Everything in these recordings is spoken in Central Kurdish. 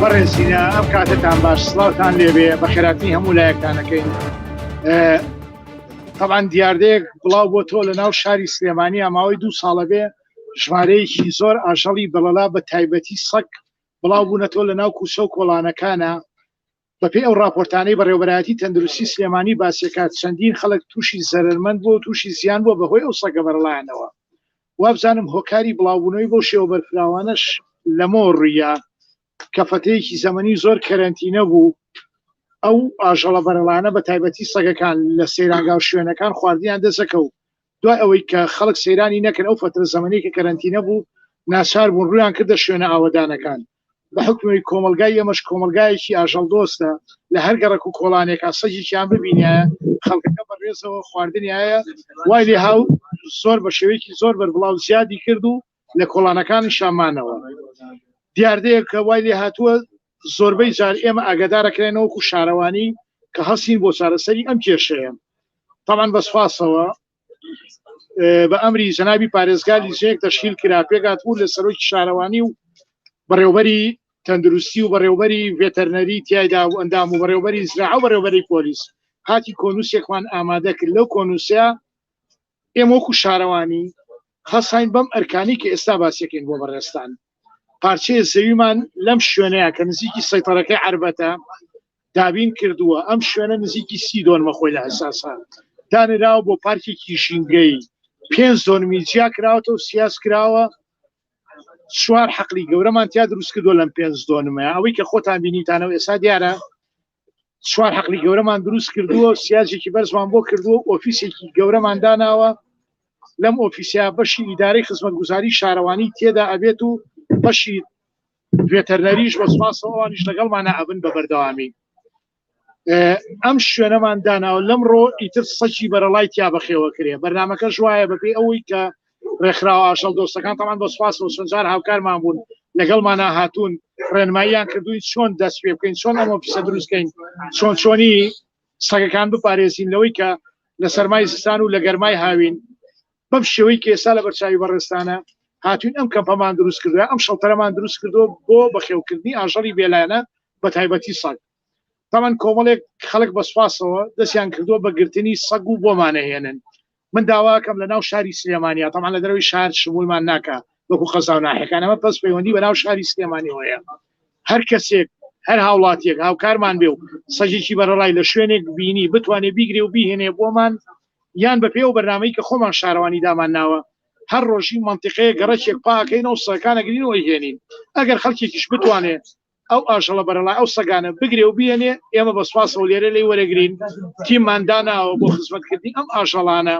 بەڕێزینە ئەم کاتتان باش سڵاوتان لێبێ بە خێراتنی هەموو لایەکتانەکەین طبعا دیاردەیەک بڵاو بۆ تۆ لە ناو شاری سلێمانی ئەماوەی دوو ساڵە بێ ژمارەیەکی زۆر ئاژەڵی بەڵەلا بە تایبەتی سەگ بڵاو بوونەتەوە لە ناو کوچە و کۆڵانەکانە بەپێی ئەو راپۆرتانەی بەڕێوەبەرایەتی تەندروستی سلێمانی باسیەکات چەندین خەڵک تووشی زەرەرمەند بووە و تووشی زیان بووە بەهۆی ئەو سەگە بەرەڵایانەوە وابزانم هۆکاری بڵاوبوونەوەی بەو شێوە بەرفراوانەش لەمەوە ڕوویە کە فەتەیەکی زەمەنی زۆر کەرەنتینە بوو ئەو ئاژەڵە بەرەڵانە بە تایبەتی سەگەکان لە سەیرانگا و شوێنەکان خواردنیان دەسەکەوت دوای ئەوەی کە خەڵک سەیرانی نەکرد ئەو فەترە زەمەنەی کە کەرەنتینە بوو ناچار بوون ڕوویان کردە شوێنە ئاوەدانەکان بە حوکمی کۆمەڵگای ئێمەش کۆمەڵگایەکی ئاژەڵدۆستە لە هەر گەڕەک و کۆڵانێکا سەگێکیان ببینایە خەڵکەکە بە ڕێزەوە خواردنیایە وای لێ هاو زۆر بە شێوەیەکی زۆر بەربڵاو زیادی کرد و لە کۆڵانەکانی شامانەوە دیاردەیە کە وای لێ هاتووە زۆربەی جار ئێمە ئاگادارەکرێنەوە وەکو شارەوانی کە هەستین بۆ چارەسەری ئەم کێشەیە تاوان بە سوپاسەوە بە ئەمری جەنابی پارێزگار لیژنەیەک تەشکیل کرا پێکات بوو لە سەرۆکی شارەوانی و بەڕێوبەری تەندروستی و بەڕێوبەری ڤێتەرنەری تایدا و ئەندام و بەڕێوبەری زراعە و بەڕێوبەری پۆلیس هاتی کۆنووسێکمان ئامادە کرد لەو کۆنووسە ئێمە وەکو شارەوانی هەستاین بەم ئەرکانی کە ئێستا باسیەکەین بۆ بەڕێزتان پارچەیە زەویمان لەم شوێنەیە کە نزیکی سەیتەرەکەی عەربەتە دابین کردووە ئەم شوێنە نزیکی سی دۆنمە خۆی لە ئەساسا دانراوە بۆ پارکێکی ژینگەی پێنج دۆنمی جیا کراوەتەوە سیاس کراوە چوار حەقلی گەورەمان تیا دروست کردووە لەم پێنج دۆنمە ئەوەی کە خۆتان بینیتانەوە ئێستا دیارە چوار حەقلی گەورەمان دروست کردووە سیاجێکی بەرزمان بۆ کردووە ئۆفیسێکی گەورەمان داناوە لەم ئۆفیسیا بەشی ئیدارەی خزمەتگوزاری شارەوانی تێدا ئەبێت و بەشی ڤێتەرنەریش بە سوپاسەوە ئەوانیش لەگەڵمانە ئەبن بە بەردەوامی ئەم شوێنەمان داناوە لەمڕۆ ئیتر سەکی بەرەڵای تیا بەخێوە کرێ بەرنمەکەش وایە بەپێی ئەوەی کە ڕێکخراوە ئاژەڵ دۆستەکان تەمان بە سوپاسەوە چەند جار هاوکارمان بوون لەگەڵمانە هاتوون ڕێنماییان کردوین چۆن دەست پێ بکەین چۆن ئەم ئۆفیسە دروست بکەین چۆن چۆنی سەگەکان بپارێزین لەوەی کە لە سەرمای زستان و لە گەرمای هاوین بەم شێوەی کە ئێستا لە بەرچاوی بەڕێزتانە هاتوین ئەم کەمپەمان دروست کردووە ئەم شەڵتەرەمان دروست کردووە بۆ بەخێوکردنی ئاژەڵی بێلایەنە بە تایبەتی سەگ تاوان کۆمەڵێک خەڵک بە سوپاسەوە دەستیان کردووە بە گرتنی سەگ و بۆمانەهێنن من داواکەم لە ناو شاری سلێمانیا تەمان لە دەرەوەی شار شمولمان ناکا وەکو قەزا و ناحیەکان ئەمە پەس پەیوەندی بە ناو شاری سلێمانیەوەیە هەر کەسێک هەر هاوڵاتیەک هاوکارمان بێ و سەگێکی بەرەڵای لە شوێنێک بینی بتوانێ بیگرێ و بیهێنێ بۆمان یان بە پێ و بەرنامەی کە خۆمان شارەوانی دامان ناوە هەر ڕۆژی مەنتیقەیە گەڕەکێک پاکەینەوە سەگەکان ئەگرین و ئەیهێنین ئەگەر خەڵکێکیش بتوانێ ئەو ئاژەڵە بەرەڵا ئەو سەگانە بگرێ و بیێنێ ئێمە بە سوپاسەوە لێرە لێی وەرەگرین تیممان داناوە بۆ خزمەتکردنی ئەم ئاژەڵانە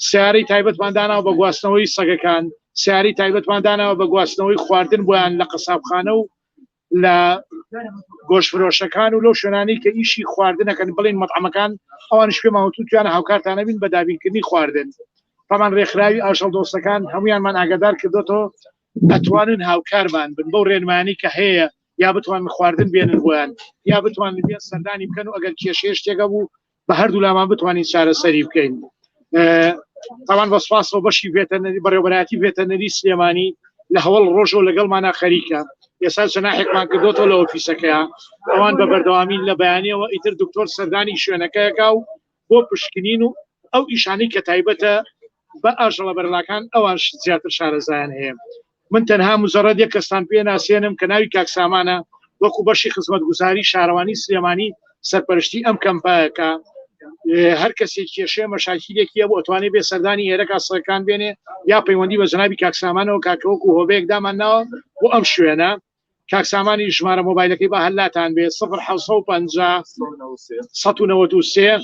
سیارەی تایبەتمان داناوە بە گواستنەوەی سەگەکان سیاری تایبەتمان داناوە بە گواستنەوەی خواردن بۆیان لە قەسابخانە و لە گۆشفرۆشەکان و لەو شوێنانەی کە ئیشی خواردنەکەن بڵین مەطعەمەکان ئەوانش پێمان وتوویانە هاوکارتانە بین بە دابینکردنی خواردن تامان ڕێکخراوی ئاژەڵ دۆستەکان هەمویانمان ئاگادار کردوێتەوە ئەتوانن هاوکارمان بن بەو ڕێنمایانی کە هەیە یا بتوانن خواردن بێنن بۆیان یا بتوانن بێن سەردانی بکەن و ئەگەر کێشەیە شتێکە بوو بە هەردوو لامان بتوانین چارەسەری بکەین تاوان بە سوپاسەوە بەشی ڤێتەرنەری بەڕێوەبەرایەتی ڤێتەرنەری سلێمانی لە هەوڵ ڕۆژەوە لەگەڵمانە خەریکە ئێستا جەناحێکمان کردوەوە لە ئۆفیسەکەیە ئەوان بە بەردەوامی لە بەیانیەوە ئیتر دکتۆر سەردانی شوێنەکەیەکە و بۆ پشکنین و ئەو ئیشانەی کە تایبەتە بە ئاژەڵە بەرەڵاکان ئەوان زیاتر شارەزایان هەیە من تەنها مجرد یەک کەستان پێ ناسێنم کە ناوی کاک سامانە وەکو بەشی خزمەتگوزاری شارەوانی سلێمانی سەرپەرشتی ئەم کەمپایەکە هەر کەسێک کێشەیە مەشاکیلێکی هەبوو ئەتوانێ بێ سەردانی ئێرەکە سەکان بێنێ یا پەیوەندی بە جەنابی کاک سامانەوە کاکە وەکو هۆبەیەک دامان ناوە بۆ ئەم شوێنە کاک سامانی ژمارە مۆبایلەکەی با هەر لاتان بێ 0750 193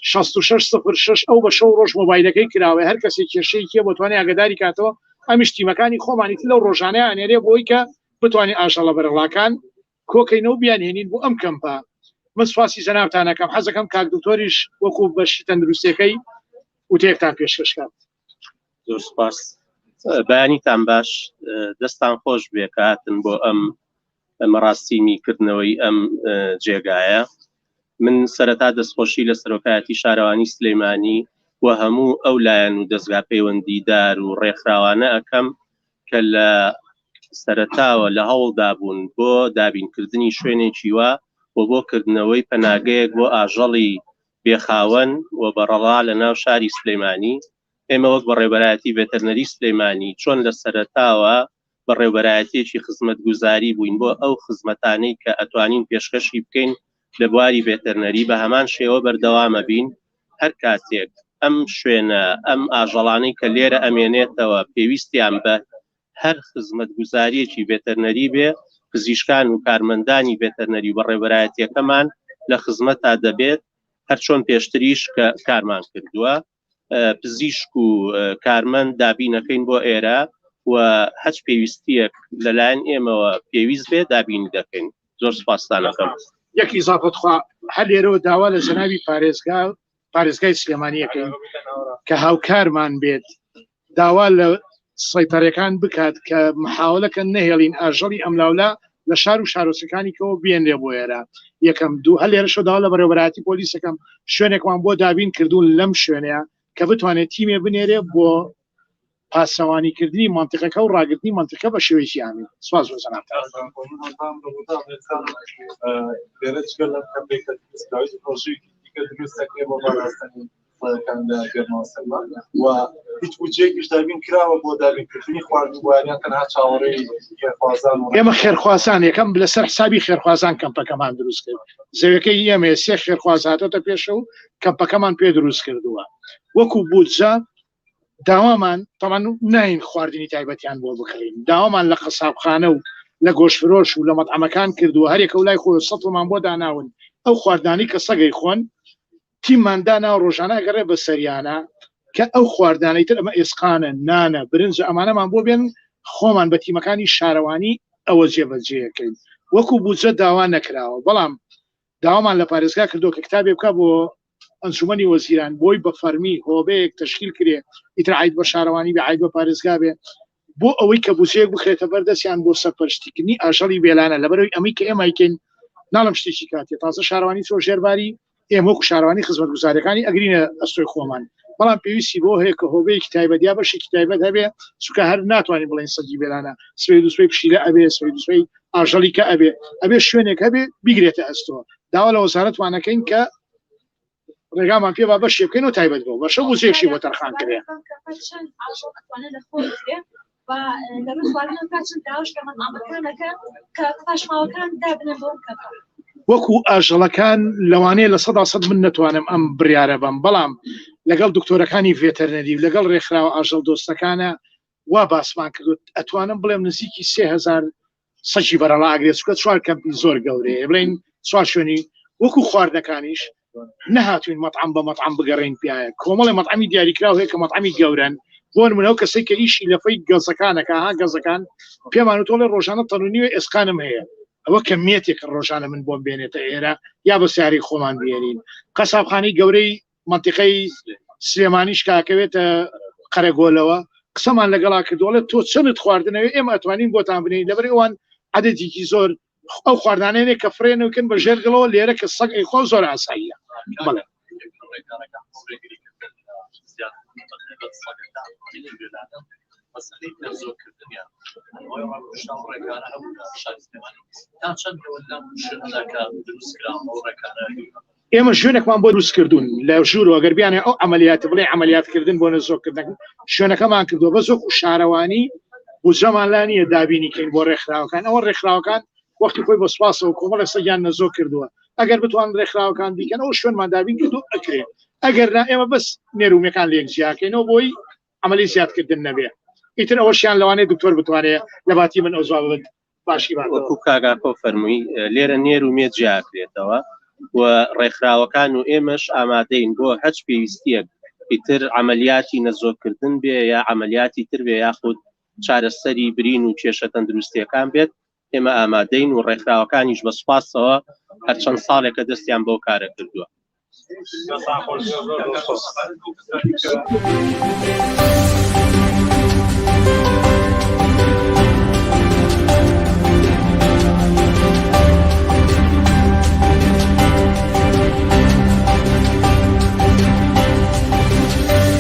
6606 ئەو بە شەو ڕۆژ مۆبایلەکەی کراوە هەر کەسێک کێشەیەکی هەیە بۆ توانێ ئاگاداری کاتەوە ئەمیش تیمەکانی خۆمانی تر لەو ڕۆژانەیە ئەنێرێ بۆی کە بتوانین ئاژەڵە بەرەڵاکان کۆکەینەوە بیانهێنین بۆ ئەم کەمپە. من سوپاسی جەنابتان ئەکەم، حەزەکەم کاک دکتۆریش وەکو بەشی تەندروستیەکەی وتەیەکتان پێشکەش کات. زۆر سپاس. بەیانیتان باش، دەستان خۆش بێ کە هاتن بۆ ئەم مەراسیمی کردنەوەی ئەم جێگایە. من سەرەتا دەستخۆشی لە سەرۆکایەتی شارەوانی سلەیمانی و هەموو ئەو لایەن و دەزگا پەیوەندیدار و ڕێکخراوانە ئەکەم کە لە سەرەتاوە لە هەوڵدا بوون بۆ دابینکردنی شوێنێکی وا و بۆ کردنەوەی پەناگەیەک بۆ ئاژەڵی بێخاوەن و بەڕەڵا لە ناو شاری سلەیمانی. ئێمە وەک بەڕێوبەرایەتی ڤێتەرنەری سلەیمانی چۆن لە سەرەتاوە بەڕێوبەرایەتیەکی خزمەتگوزاری بووین بۆ ئەو خزمەتانەی کە ئەتوانین پێشکەشی بکەین لە بواری ڤێتەرنەری بە هەمان شێوە بەردەوامە بین. هەر کاتێک ئەم شوێنە ئەم ئاژەڵانەی کە لێرە ئەمێنێتەوە پێویستیان بە هەر خزمەتگوزاریەکی ڤێتەرنەری بێ، پزیشکان و کارمەندانی ڤێتەرنەری و بەڕێوبەرایەتیەکەمان لە خزمەتا دەبێت، هەرچۆن پێشتریش کە کارمان کردووە پزیشک و کارمەند دابینەکەین بۆ ئێرە و هەچ پێویستیەک لەلایەن ئێمەوە پێویست بێ دابینی دەکەین. زۆر سپاستان ئەکەم. یەک ئیزافە تخوا هەر لێرەوە داوا لە جەنابی پارێزگا پارێزگای سلێمانی ئەکەین کە هاوکارمان بێت داوا لە سەیتەرەکان بکات کە محاولەکەن نەهێڵین ئاژەڵی ئەملاولا لە شار و شارۆچەکانی کەەوە بێنرێ بۆ ئێرە یەکەم دوو هەر لێرەشەوە داوا لە بەڕێوەبەرایەتی پۆلیسەکەم شوێنێکمان بۆ دابین کردوون لەم شوێنەیە کە بتوانێت تیمێ بنێرێ بۆ پاسەوانی کردنی مەنتیقەکە و ڕاگرتنی مەنتیقە بە شێوەیەکی ئامین. سپاس بۆ جەنابتان. لێرە جگە لەم کەمپەی کە دروستکراوە هیچ پرۆژەیەکی دیکە دروست دەکرێت بۆ پاراستنی سەگەکان لە گەرماوسەرما و هیچ بودجەیەکیش دابین کراوە بۆ دابینکردنی خواردن و یان تەنها چاوەڕێی خێرخوازان و ئێمە خێرخوازان یەکەم لەسەر حسابی خێرخوازان کەمپەکەمان دروست کرد زەویەکەی ئێمە سێ خێرخواز هاتۆتە پێشە و کەمپەکەمان پێ دروست کردووە وەکو بودجە داوامان تەمان ناین خواردنی تایبەتیان بۆ بکڕین داوامان لە قەسابخانە و لە گۆشفرۆش و لە مەطعەمەکان کردووە هەرێکە و لای خۆ سەتڵمان بۆ داناون ئەو خواردنانی کە سەگەی خۆن تیممان دانا ڕۆژانە ئەگەڕێ بە سەریانە کە ئەو خواردانەی تر ئەمە ئێسقانە نانە برنجە ئەمانەمان بۆ بێن خۆمان بە تیمەکانی شارەوانی ئەوە جێبەجێەکەین وەکو بودجە داوا نەکراوە بەڵام داوامان لە پارێزگا کردووە کە کتابێ بکە بۆ ئەنجومەنی وەزیران بۆی بە فەرمی هۆبەیەک تەشکیل کرێ ئیتر عید بە شارەوانی بێ عید بە پارێزگا بێ بۆ ئەوەی کە بودجەیەک بخرێتە بەردەستیان بۆ سەرپەرشتیکردنی ئاژەڵی بێلانە لەبەرەوەی ئەمەی کە ئێمە ئەیکەین ناڵم شتێکی کاتێ تازە شارەوانی چۆ ژێرباری ئێمە وەکو شارەوانی خزمەتگوزاریەکانی ئەگرینە ئەستۆی خۆمان بەڵام پێویستی بۆ هەیە کە هۆبەیەکی تایبەت یا بەشێکی تایبەت هەبێ چونکە هەر ناتوانین بڵێن سەگی بێلانە سوێ دوسوێ پشیلە ئەبێ سوێ دوسوێ ئاژەڵی کە ئەبێ ئەبێ شوێنێک هەبێ بیگرێتە ئەستۆ داوا لە وەزارەتمانەکەین کە ڕێگامان پێ با بەشێ بکەین و تایبەت بۆ بەشە بوزێکشی بۆ تەرخان کرێ. وەکو ئاژەڵەکان لەوانەیە 100% من نەتوانم ئەم بڕیارە بەم بەڵام لەگەڵ دکتۆرەکانی ڤێتەرنەری و لەگەڵ ڕێکخراوە ئاژەڵ دۆستەکانە وا باسمان کردو ئەتوانم بڵێم نزیکی 3000 سەگی بەرەڵا ئەگرێت چونکە چوار کەمپی زۆر گەورەیە بڵێن چوار شوێنی وەکو خواردنەکانیش نەهاتوین مەطعم بە مەطعم بگەڕین پیایە کۆمەڵی مەطعمی دیاریکراو هەیە کە مەطعمی گەورەن بۆ نمونە ئەو کەسێک کە ئیشی لەفەی گەزەکانەکە ها گەزەکان پێمان وتۆڵێ ڕۆژانە تەن و نیوە ئێسقانم هەیە ئەوە کەمیەتێکە ڕۆژانە من بۆم بێنێتە ئێرە یا بە سیارەی خۆمان بێنین قەسابخانەی گەورەی مەنتیقەی سلێمانیش کاکەوێتە قەرەگۆلەوە قسەمان لەگەڵا کردوڵێت تۆ چەندت خواردنەوەی ئێمە ئەتوانین بۆتان بنین لەبەر ئەوان عددێکی زۆر ئەو خواردانەیە کە فرێنەکەن بە ژێر گڵەوە لێرە کە سەگ ئەی خۆ زۆر ئاساییە بەڵێ مەسەلەی نەزۆکردنیان ئەوەی ڕاکوشتان ڕێکارە هەبوو لە شاری سلێمانی تا چەند لەم شوێنەدا کە دروست کراوە ئەو ڕێکارە ئێمە شوێنێکمان بۆ دروست کردوون لە ژوورەوە گەر بیانێ ئەو عملیات بڵێ عملیاتکردن بۆ نەزۆکردن شوێنەکەمان کردووە بەس وەکو شارەوانی بودجەمان لا نییە دابینی کەین بۆ ڕێکخراوەکان ئەوە ڕێکخراوەکان وەختی خۆی بە سوپاسەوە کۆمەڵێک سەگیان نەزۆک کردووە ئەگەر بتوان ڕێکخراوەکان بیکەن ئەو شوێنمان دابین کردو ئەکرێ ئەگەر نا ئێمە بەس نێرومەکان لێک جیاکەینەوە بۆی عملی زیادکردن نەبێ ئیتر ئەوەشیان لەوانەیە دکتۆر بتوانێت لە باتی من ئەو جواب بد باشی وەکو کاگاکۆ فەرمووی لێرە نێر و مێ جیاکرێتەوە و ڕێکخراوەکان و ئێمەش ئامادەین بۆ هەچ پێویستیەک ئیتر عملیاتی نەزۆکردن بێ یا عملیاتی تر بێ یاخود چارەسەری برین و کێشە تەندروستیەکان بێت. ئێمە ئامادەین و ڕێکخراوەکانیش بە سوپاسەوە هەر چەند ساڵێکە دەستیان بەو کارە کردووە. دەستان خۆش زۆر زۆر سوپاس.